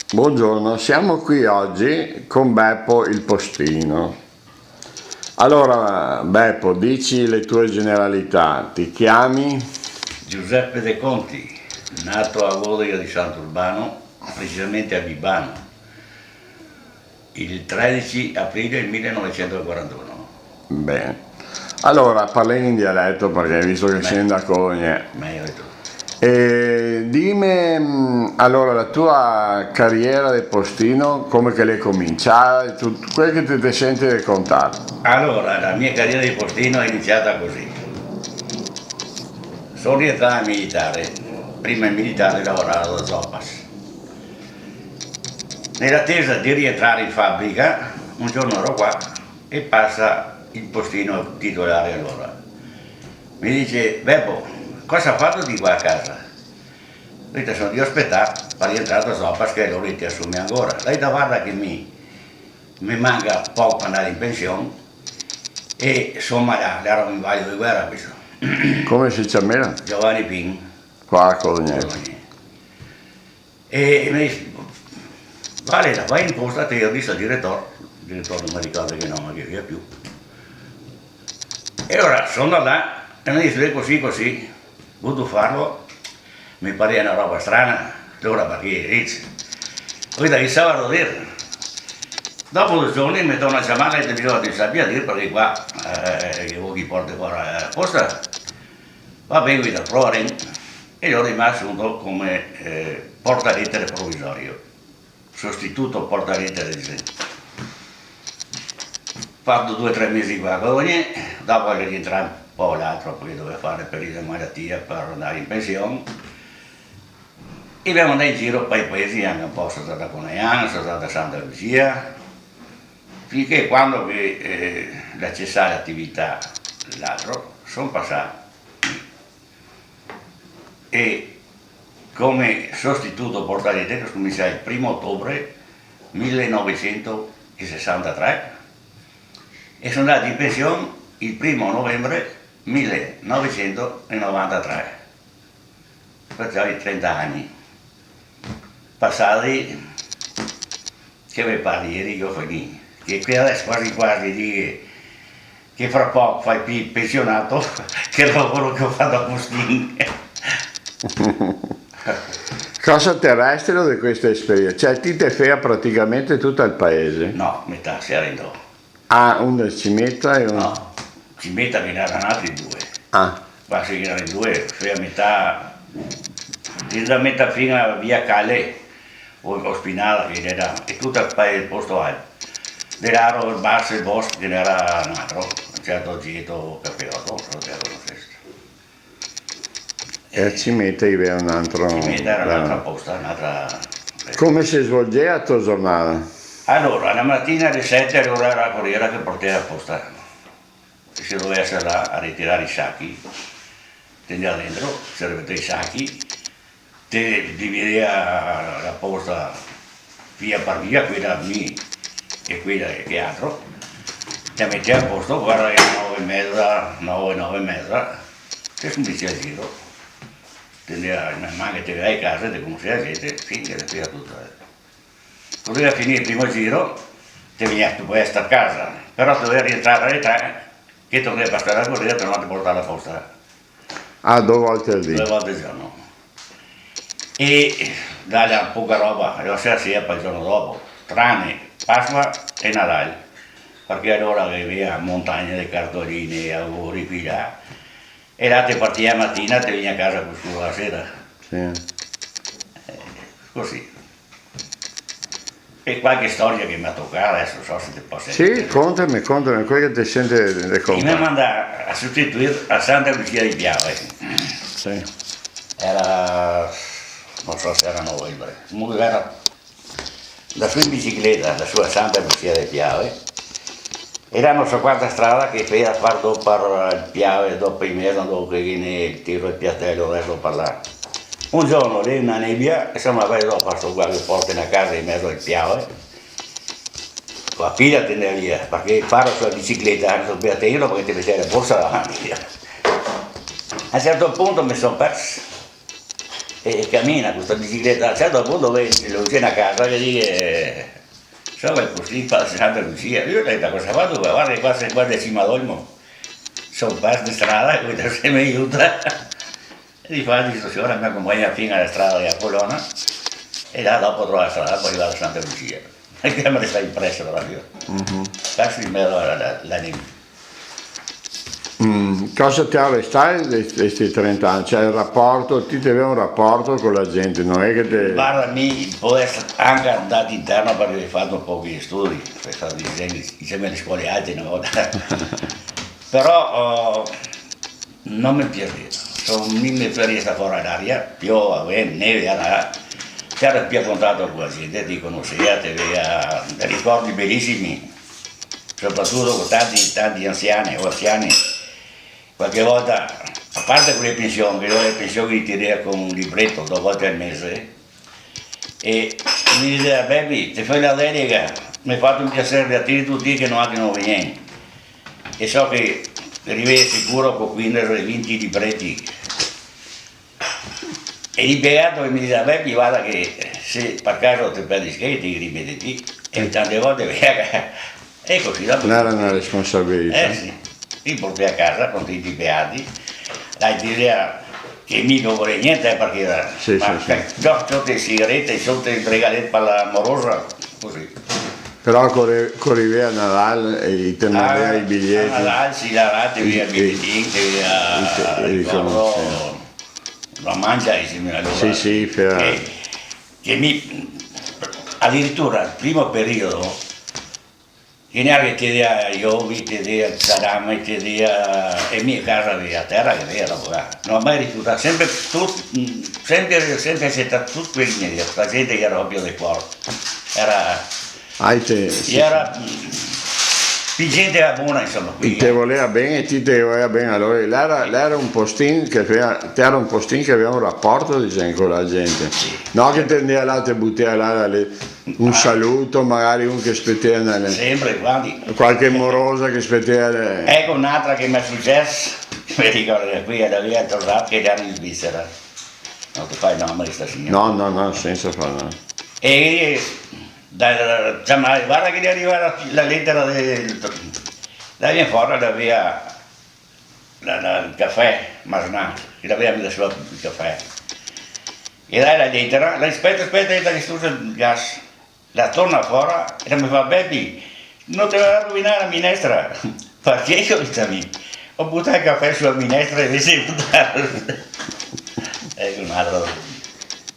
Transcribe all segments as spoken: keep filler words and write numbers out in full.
Buongiorno, siamo qui oggi con Beppo il postino. Allora, Beppo, dici le tue generalità, ti chiami? Giuseppe De Conti, nato a Bodega di Sant'Urbano, precisamente a Bibano, il tredici aprile millenovecentoquarantuno. Bene. Allora, parlem in dialeto, parché visto che... Beh. Sei da Cogne. Mejo de tuto. E dime, mm, allora, la tua carriera de postino, come che l'è cominciada, e tut-, quel che te, te senti de contar. Allora, la mia carriera di postino è iniziata così. Son rientrà in militare. Prima in militare lavoravo da Zopas. Nell'attesa di rientrare in fabbrica, un giorno ero qua e passa il postino titolare allora. Mi dice: "Beppo, cosa fai ti qua a casa?" Go dito: "Son drio spetar par rientrar da Zopas, che lori te asumi ancora." Go dito: "Varda che mi, me manca poco par andar in pension." E insoma, l'era un invalido de guera questo. Come se ciamea? Giovanni Pin. Qua a Colonia. Colonia. E me dise: "Vale, la va in posta, te lo digo al diretor." El diretor no me ricordo che nome che gavea più. E alora son andà là e me dise: "Cusì, cusì, vuto farlo?" Me parea na roba strana, alora, parché, eh, go dito: "Chi sa vado dir?" Dopo do giorni me torna a ciamar e me dise: "Bisogna che te sapia dir, parché qua, eh, che vuto che te porti fora, eh, a posta?" Va ben, go dito, provarem. E alora me ga asunto come, eh, portaletere provisorio, sostituto portaletere, dise. Fato due, tre mesi qua a Colonia, dopo rientrà un po' l'altro, parché dovea far le perizie de malatia par andar in pension. E gavemo andà in giro par i paesi, anca un po' so stà a Conean, so stà a Santa Lucia, finché quando che, eh, la cesà l'atività l'altro, son pasà e come sostituto portaletere, che go scominsià el primo otobre millenovecentosesantatré e son andà in pension el primo novembre millenovecentonovantatré. Parché i trenta ani pasai, che me par ieri che go finì, che, che deso quasi quasi digo che fra poco fai pì el pensionato che el lavoro che go fato a postin. Cosa te resta de questa esperienza? Cioè, ti te fea praticamente tuto el paese? No, metà, se era in do. Ah, un de Cimeta e un... No, Cimeta ghe n'era n'altri due. Ah. Qua se ghe n'era in due, fea metà, da metà fin a via Calè, o, o Spinala, che ghe n'era, e tuto el paese, el posto alto. De là, Base, Bosco, ghe n'era n'altro, un certo Gieto Capeoto, no so se lo conosesi. E a Cimeta i gavea un altro... Cimeta era un'altra posta, un'altra... Come se svolgea la tua giornata? Alora, la matina ale sete alora era la coriera che portea la posta. E se dovea esar là a ritirar i sachi, te ndea dentro, se rimeteva i sachi, te dividea la posta via par via, quela mi e quela che altro, te metea a posto, varda, nove e meza, nove, nove e meza, te scominsiea el giro, te ndea, man man che te ndea a casa, te conosea la gente, fin che te fea tuto, eh. Podea finir el primo giro, te vegnea, te podea star a casa, però te dovea rientrar ale tre, che te dovea pasar la coriera, tornar a portar la posta. Ah, do volte al dì? Due volte al giorno. E dare poca roba, e la sera sì, par el giorno dopo, trane Pasqua e Nadal, parché alora ghe gavea montagne de cartoline, auguri, qui, là. E là te partea la matina, te vegnea a casa co scuro la sera. Sì. Eh, cusì. E qualche storia che me ga tocà, deso no so se te poso... Sì, contame, contame, quel che te senti de contar. E me ga mandà a sostituir a Santa Lucia de Piave. Sì. Era, no so se era novembre, comunque era da su in bicicleta, da su a Santa Lucia de Piave, e là no so quanta strada che fea far do par el Piave, do par in mezo, do che ghe n'è el tiro, el piatelo, deso par là. Un giorno lì na nebia, e insoma, vedo, go fato qua che porto na casa in mezo al Piave, co la pila te ndea via, parché paro su la bicicleta, no so pì a tenerlo, parché te metea la borsa davanti. A un certo punto me son perso. E camina co sta bicicleta, a un certo punto vede, lo vicino a casa che dixe: "Ciò, el Postin, fa Santa Lucia." Lu el ga dito: "Cosa fatu qua? Varda che qua se, qua xe cima l'olmo. Son perso de strada, e voi te me aiuta." E difati sto sior me conpagna fin a la strada de la Colona, e là dopo trova la strada, po riva a Santa Lucia. E che me resta impreso proprio. Mhm. Perso in mezo a la, la, la neve. Mm, cosa te ga restà de, de sti trenta ani? Cioè, el raporto, ti te gavea un raporto co la gente, no xe che te... Varda, mi pol eser anca ndà d'interno parché go fato un poco de studi, go fato disegni, disegni a le scole alte na volta. Però, oh, no me piasea. So, mi me piasea star fora l'aria, piova, vento, neve, là, là. Te gavea pì contato co la gente, te conosea, te gavea dei ricordi belisimi, sopratuto co tanti, tanti anziani o anziani. Qualche volta, a parte co le pension, che lori le pension i te dea co un libreto, do volte al mese, e me disea: "Bepi, te fè na delega, me fè un piaser, de ti tuti che no, che no vien." E so che rivea sicuro co quindese, vinti libreti. E i beato e me disea: "Bepi, varda che se par caso te perdi schei, te i rimeti ti." E tante volte, via, e cusì dopo... L'era na responsabilità. Eh sì, i portei a casa con tuti i beati, là i disea che mi no volea gnente, eh, parché era... Sì, ma sì, sì. Che, no, tuti i sigareti, tuti i regaleti par la morosa, cusì. Però co ri-, co rivea Nadal e i te mandea i biglieti. Ah, a Nadal, sì, là, là, te via i biglietin, te via, i te, i ricordo, riconosea. La mancia, sì, me la ricordo. Sì, sì, che, che mi, adiritura el primo periodo, che ghe n'era che te dea i ovi, te dea el salame, te dea, e mi a casa via, a tera che vea, dopo, eh. No go mai rifiutà, senpre tut-, mm, senpre, senpre asetà tut quel che ghe n'era, sta gente che gera proprio de cuor. Era... Ah, i te, sì, sì. Era, mm, pì gente bona, insoma, qui, eh. I te volea ben e ti te volea ben a lori. L'era, l'era un postin che fea, te gera un postin che gavea un raporto, disemo, co la gente. Sì. No che te ndea là, te butea là, là, le, un saluto, magari un che spetea nel... Senpre, vardi. Qualche morosa che spetea le... Eco n'altra che m'è suceso, me ricordo che qui gera via Torrat che gera in Svisera. No te fao el nome de sta siora. No, no, no, sensa far nome. E da, da, da, ma varda che ghe riva la, la letera de, la vien fora da via la, la, el cafè Masnà, che la vea mesa su el cafè. E là la letera, la speta, speta, che sta el gas. La torna fora e la me fa: "Bepi, no te va a rovinar la minestra." "Parché?" go dito mi. "Go butà el cafè su la minestra invese de butarlo." Eco, un altro.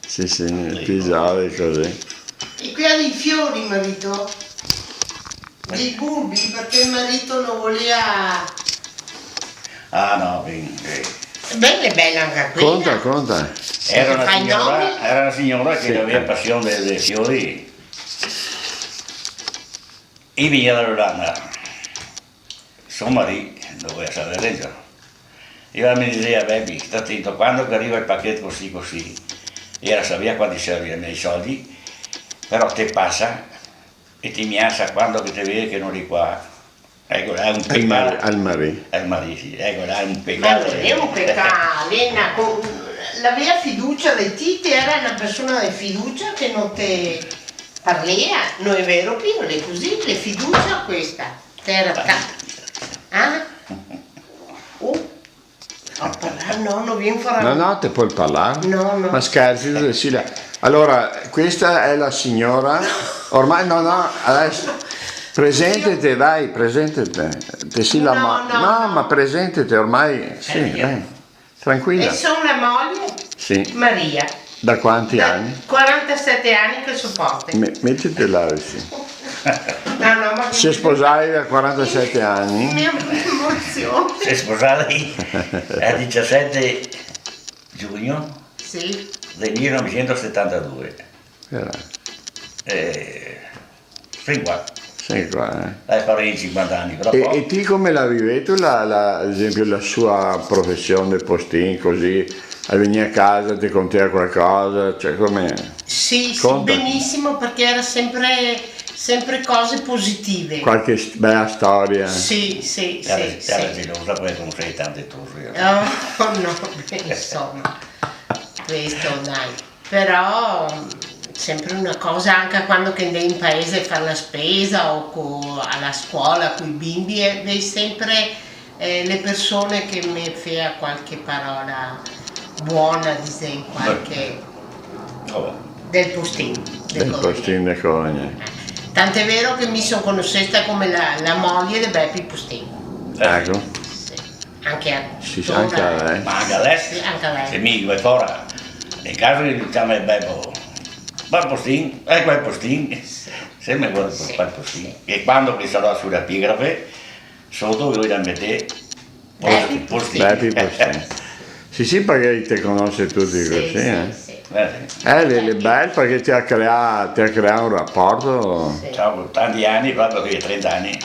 Sì, sì, eco. Pisare cusì. E quela dei fiori, marito? Dei bulbi, parché el marito no volea. Ah, no, ben, eh. Bela, bela anca quela. Conta, conta. Era na siora, era na siora che gavea pasion de, de fiori. E vegnea da l'Olanda. So marì no volea saver, già. E ela me disea: "Bepi, sta tento, quando che riva el pacheto cusì, cusì", ela savea quanti servia i me soldi, "però te pasa e te mi asa quando che te vede che no l'è qua." Eco, l'è un pecà. Al marì, al marì. Al marì, sì. Eco, l'è un pecà. Ma no l'è un pecà, l'è na co-, l'avea fiducia de ti, te gera na persona de fiducia che no te parlea, no l'è vero, Pio? L'è cusì, l'è fiducia questa. Te gera ta-, ah? Uh. No, parlar, no, no vien fora. No, no, te pol parlar. No, no. Ma scherzi, sì, la... Alora, questa xe la siora. Ormai, no, no, deso presentete, dai, presentete. Te si la... No, ma-, no, no, no, ma presentete, ormai, sì, eh, dai. Tranquila. E son la moglie? Sì. Maria. Da quanti ani? Da quarantasete ani che soporto. Me-, metite là, sì. No, no, ma... Se sposai da quarantasete ani? Me emoziona. Se sposai el disisete giugno, sì, del milenovesentosetantadue. Però. Eh, fin qua. Fin qua, eh. Dai, farà sinquanta ani, però... E, po- e ti come la vivetu, la, la, ad esempio, la sua profesion de postin, cusì? El vegnea a casa, te contea qualcosa, cioè, come? Sì, sì, conta. Benisimo, parché gera senpre, senpre cose positive. Qualche st-, bela storia? Sì, sì, sì, sì. Gera, gera gelosa, parché conosea tante torre. Oh, no, beh, insoma. Questo, dai. Però, mm, sempre una cosa, anca quando che ndè in paese a far la spesa o co-, a la scola coi bimbi, eh, vedi sempre, eh, le persone che me fea qualche parola bona, disè, qualche... Vabè. Del postin, de Cologne. Del postin de Cologne. Eh. Tant'è vero che mi son conosesta come la, la moglie de Bepi Postin. Eco. Sì. Anca a... Sì, sì, anca a lei. Ma anca a lei? Sì, anca a lei. Se mi vai fora, in casa che mi ciamo Bepo. Quel postin, eh, quel postin. Sì. Sempre quel, sì, quel postin. Sì. E quando che sarà su l'epigrafe, soto che voi la metè, Bepi Postin. Bepi Postin. Sì, sì, parché te conose tuti cusì, eh. Sì, sì. Eh, sì. Eh, l'è, l'è bel parché te ga creà, te ga creà un raporto. Sì. Ciò, tanti ani, proprio che trenta ani.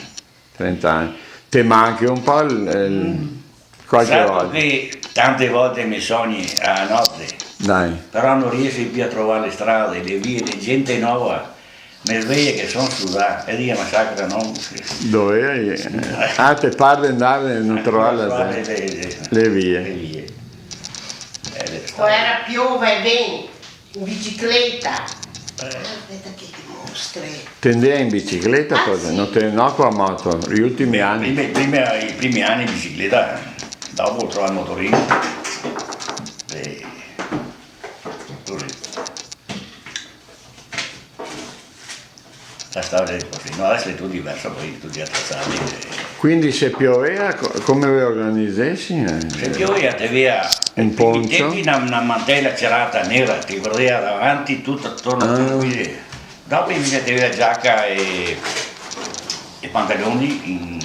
Trenta ani. Te manca un po' el, el, qualche volta? Sa che tante volte me sogni a note, dai, però no rieso pì a trovar le strade, le vie, le gente nova. Me svejo che son sudà, e digo, "Ma sacra, no?" Dove xe? Ah, te par de ndar e no trovarle, le, le, le vie. Le vie. Eh, le strade. Qua era piove e vento. In bicicleta. Eh. Speta che te mostri. Te ndea in bicicleta, ah, cosa? Sì. No te, no co la moto, i ultimi ani. Prima, prima, i primi ani in bicicleta, eh. Dopo go trovà el motorin. Eh, cusì. La strada xe cusì. No, deso xe tuto diverso, po' tuti atrazai, eh. Quindi se piovea, co-, come ve organizesi, eh? Se piovea, te vea, in poncio? I primi tempi na, na mantela cerata nera, te vardea davanti tuto atorno, ah, tuto cusì. Dopo invese te vea giaca e, e pantaloni in...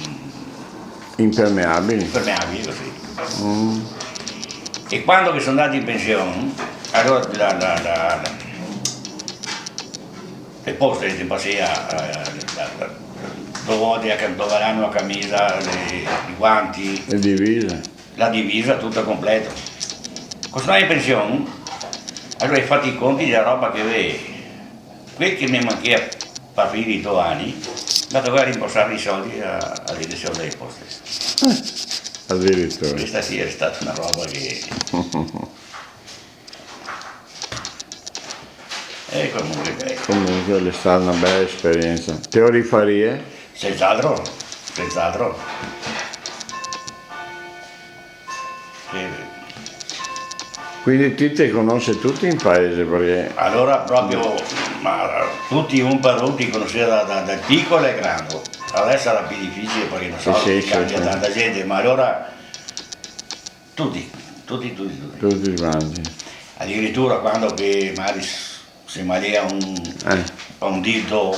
Impermeabili? Impermeabili, cusì. Mm. E quando che son ndati in pension, alora la, la, la, la, le poste, te pasea, eh, la, la, do volte a, do l'ano la camisa, le, i guanti. E divisa. La divisa, tuto completo. Co son ndà in pension, alora go fato i conti dela roba che gavevo, quel che me manchea par finir i do ani, me tocava rimborsar i soldi a, a diresion dele poste. Eh, adiritura. Questa sì xe stata na roba che... E comunque, dai. Comunque, xe stata na bela esperiensa. Te lo rifarie? Senz'altro, senz'altro. Sì. Quindi ti te conose tuti in paese, parché... Alora proprio, ma tuti un par un ti conosea da, da, da picolo e grando. Deso sarà pì dificile parché no so, sì, sì, cambia, sì, tanta gente, ma alora tuti, tuti, tuti, tuti. Tuti quanti. Adiritura quando che magari s-, se malea un, eh, un dito,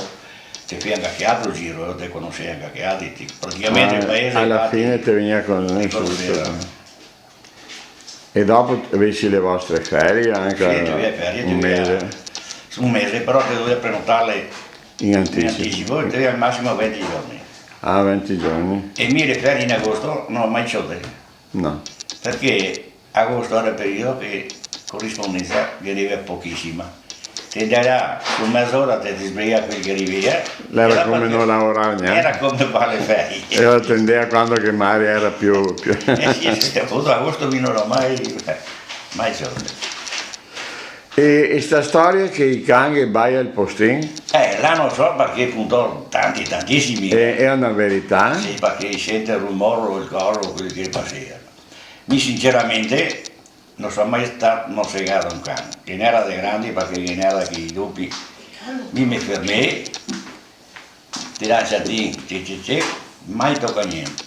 te fea anca che altro giro, te conosea anca che altri, ti, praticamente, ah, el paese, a la fine te vegnea conosuo. Te conosea. E dopo gavesi le vostre ferie anca? Sì, te vea ferie, un mese? Un mese, però te dovea prenotarle in anticipo. In anticipo, te vea al masimo venti giorni. Ah, venti giorni. E mi le ferie in agosto no go mai ciode. No. Parché agosto era el periodo che corispondensa ghe ne gavea pochisima. Te ndea là, su mez'ora te, te sbrigava quel che rivea. Era come no lavorar gnente. Era come far le ferie. E te ndea quando che magari era più, più... Eh sì, sì, apunto, agosto mi no go mai, mai ciode. E, e sta storia che i can che baia el postin? Eh, là no so, parché apunto tanti, tantisimi. E, xe na verità? Sì, parché i sente el rumor, el coro, quel che pasea. Mi sinceramente no so mai stà mosegà da un can, ghe n'era de grandi, parché ghe n'era che i lupi, mi me fermea, te dà el ciatin, ce, ce, ce, mai tocà gnente.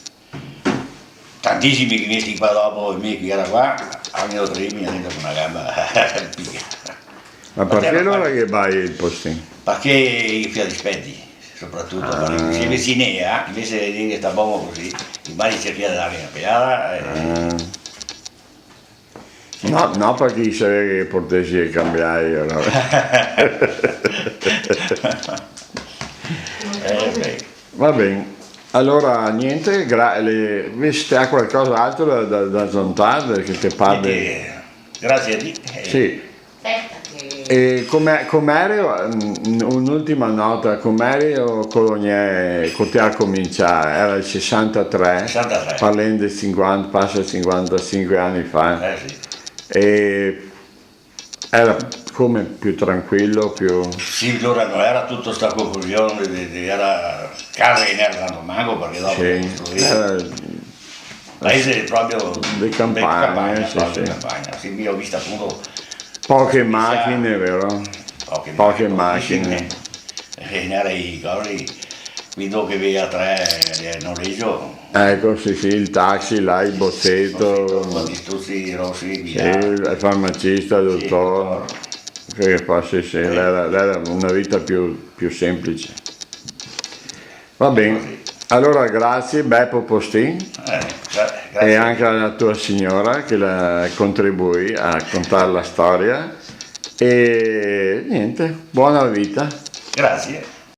Tantisimi che i è stà qua dopo, e mi che era qua, ogni do tre mi ghe ne do co na gamba, pigà. Ma parché alora che baia el postin? Parché i fea dispeti, sopratuto, ah, parché se vecinea, invese de dire "sta bon cusì", i mari cercava de darghe na pegada, eh. Ah. No, no, parché i savea che portesi e cambiai, alora. Eh, beh. Va ben. Alora, gnente, gra-, le, viste qualcos'altro da, da, da zontar, che te parli? Gnente, grasie a ti. Eh. Sì. Speta che... E come, com'era, mm, un'ultima nota, com'era co Colognè, co te ga comincià? Era el sesantatré, sesantatré. Parlem de sinquanta, pasa sinquantasinque ani fa. Eh, sì. E Era come più tranquillo, più... Sì, alora no era tuta sta confusion, de, de, era case che no era tanto manco, parché dopo... Sì, era Paese proprio de campagna, sì, proprio sì. Campagna. Sì, mi go visto apunto Poche machine, vero? Poche, Poche machine. Machine. E ghe n'era i cosi, quindi che vea tre, eh, noleggio. Eco, sì, sì, el taxi, là, el boceto, Con i tusi rosi, sì, el farmacista, el dotor, che fa, sì, sì, l'era, l'era una vita più, più semplice. Va ben, alora grazie Bepo Postin Eh, gra- e grazie. Anche alla tua signora che la contribuì a contar la storia e niente, buona vita. Grazie.